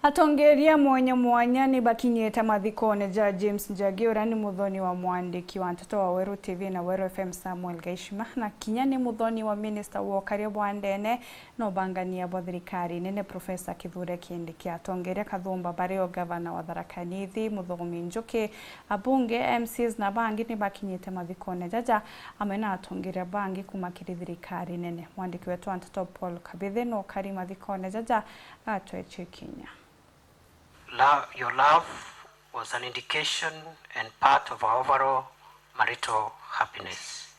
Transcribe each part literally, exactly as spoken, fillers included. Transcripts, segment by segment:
Atongeria mwanya mwanya ni bakinyite mathikone ja James Njagi, uria ni muthoni wa mwandiki wa nteto wa Weru T V na Weru F M Samuel Gaishima, na kinya ni muthoni wa minista wa ukaria bwa ndene na ubangania bwa thirikari nene, Professor Kithure Kindiki. Atongeria kathumba bario gavana wa Tharaka Nithi, Muthomi Njuki, abunge, M Cs na bangi ni bakinyite mathikone jaja, amwe na atongeria bangi kuma kiri thirikari nene. Mwandiki wetu wa nteto Paul Kabithi no kari mathikone jaja, atweche kinya. Love, your love was an indication and part of our overall marital happiness.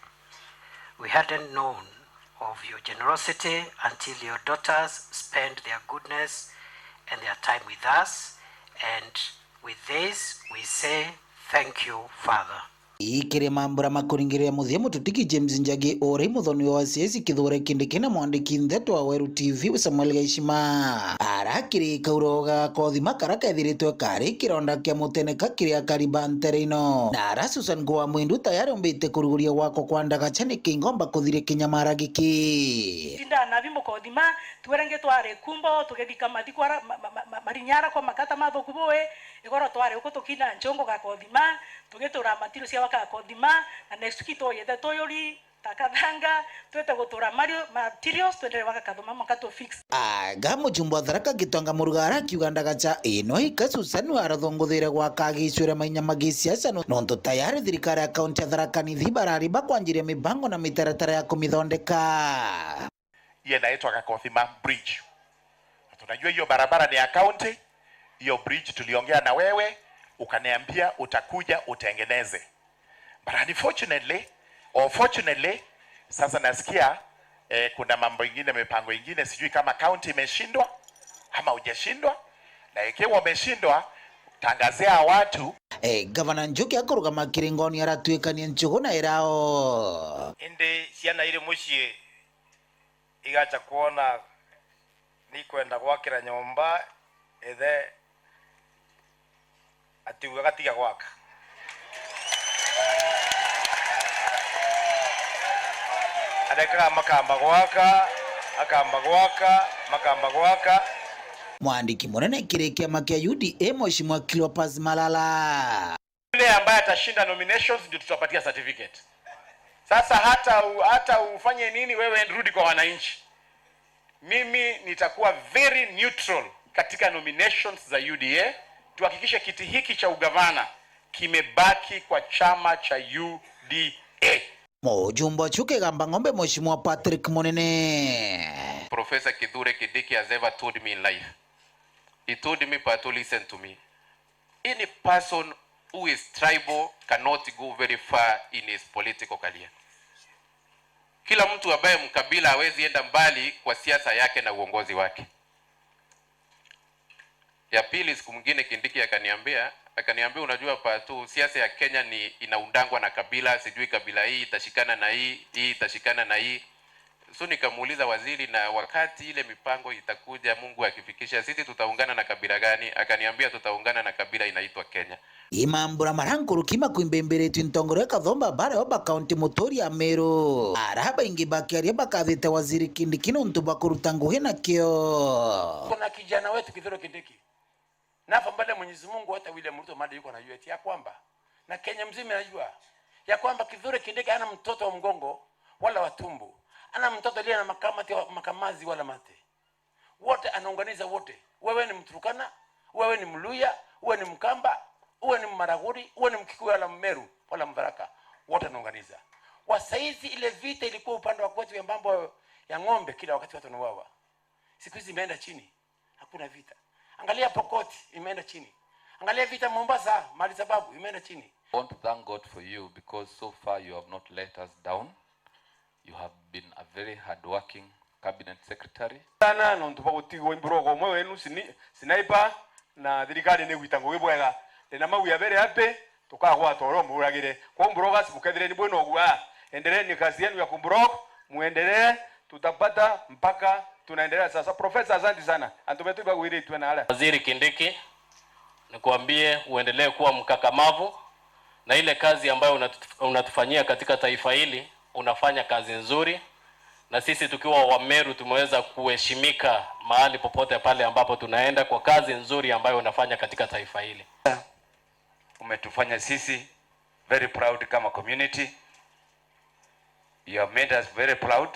We hadn't known of your generosity until your daughters spent their goodness and their time with us, and with this we say thank you, Father. Ikiri mambura makuringirira muthia mututiki James Njagi, uria muthoni wa siasi Kithure Kindiki na mwandiki nteto wa Weru T V Samuel Gaishima, arakiri kauroga kothima kara kethiritwe kari kironda kia muteneka kiri akari ba ntere ino. Na ara Susan Kuwa Mwindu tayari umbite kuruguria gwakwa kwa ndagacha niki ngomba kuthiria kinyamara giki. Tinda nabi mukothima, twerenge twari kumbo, tugithika mathiku ara, ma, ma, ma, ma, marinyara kwa makata mathuku bui, igoro twari uku tukina nchungu gakothima, tugitura materials cia waka gakothima, na next week tuyite tuyuri, takathanga, twite gutura mario-, materials, twendere waka kathuma maka tu fix. Aga mujumbe wa Tharaka Gitonga Muruga arakiuga ndagacha ino ika Susan arathunguthire gwaka agicwira mainya ma gisiasa no-, nontu tayari thirikari ya kaunti ya Tharaka Nithi barari bakwanjiria mibango na mitaratara ya kumithondeka. Hiyo inaitwa Kakothima Bridge. Na tunajua hiyo barabara ni ya county, hiyo bridge tuliongea na wewe, ukaniambia utakuja utengeneze. But unfortunately, or fortunately, sasa nasikia, eh, kuna mambo ingine, mipango ingine, sijui kama county imeshindwa ama hujashindwa, na ikiwa umeshindwa, tangazia watu. Eh, Gavana Njuki akurugama kiringoni aratuikania nchugu na irao. Indi ciana iri mucii igacha kwona nikwenda gwakira nyomba, ithe atiugaga tiga gwaka. Arekaga makamba gwaka, akamba gwaka, makamba gwaka. Mwandiki munene kiri kiama kia U D A, Mheshimiwa Cleopas Malala. Yule ambaye atashinda nominations ndio tutapatia certificate. Sasa hata u-, hata ufanye nini wewe, rudi kwa wananchi. Mimi nitakuwa very neutral katika nominations za U D A, tuhakikishe kiti hiki cha ugavana kimebaki kwa chama cha U D A. Mujumbe wa Chuka Igamba Ng'ombe, Mheshimiwa Patrick Munene. Professor Kithure Kindiki has ever told me in life. He told me, Pato, listen to me. Any person who is tribal cannot go very far in his political career. Kila mtu ambaye mkabila hawezi enda mbali kwa siasa yake na uongozi wake. Ya pili, siku mwingine Kindiki akaniambia, akaniambia, "Unajua Pato, siasa ya Kenya ni inaundangwa na kabila, sijui kabila hii itashikana na hii, hii itashikana na hii." So nikamuuliza waziri, "Na wakati ile mipango itakuja, Mungu akifikisha, sisi tutaungana na kabila gani?" Akaniambia, "Tutaungana na kabila inaitwa Kenya." Imambura marankuruki makuimbimbiritwe ntongoria Kathomba Barioba kaunti Muturi ya Meru. Ara baingi bakiaria bakathite waziri Kindiki nontu bwa kuruta ngugi nakio. Kuna kijana wetu Kithure Kindiki. Nafa mbele Mwenyezi Mungu, hata William Ruto mada yuko anajua eti ya kwamba, na Kenya mzima inajua ya kwamba Kithure Kindiki ana mtoto wa mgongo wala wa tumbo, ana mtoto aliye na makamati wa, makamazi wala mate. Wote anaunganiza wote. Wewe ni Mturukana, wewe ni Mluya, wewe ni Mkamba, wewe ni Mmaraguri, wewe ni Mkikuyu wala Mmeru wala Mtharaka. Wote anaunganiza. Wa saizi ile vita ilikuwa upande wa kwetu ya mambo ya ng'ombe, kila wakati watu wanauawa. Siku hizi imeenda chini. Hakuna vita. Angalia Pokot, imeenda chini. Angalia vita Mombasa, mahali sababu, imeenda chini. I want to thank God for you because so far you have not let us down. You have been a very hardworking cabinet secretary. Sana, nontu bwa gutigwo mburogo umwe wenu sini-, sniper, na thirikari ni gwita ngugi bwega. Ndina mau ya very happy, tukagwata uria umuragire. Kwa mburoga, si mukethire ni bwina ugua. Endeleeni kazi yenu ya kumburog, muendelee, tutapata mpaka tunaendelea. Sasa, Professor, asante sana. Antu betu ibagwiritwe na aria. Waziri Kindiki, nikwambie uendelee kuwa mkakamavu na ile kazi ambayo unatuf-, unatufanyia katika taifa hili, unafanya kazi nzuri. Na sisi tukiwa Wameru tumeweza kuheshimika mahali popote pale ambapo tunaenda kwa kazi nzuri ambayo unafanya katika taifa hili. Umetufanya sisi very proud kama community. You have made us very proud.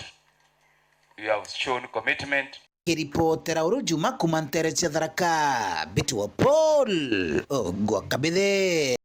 You have shown commitment. Kiripotera uru juma kuma ntere cia Tharaka, Bitu wa Paul Ogwa Kabithe.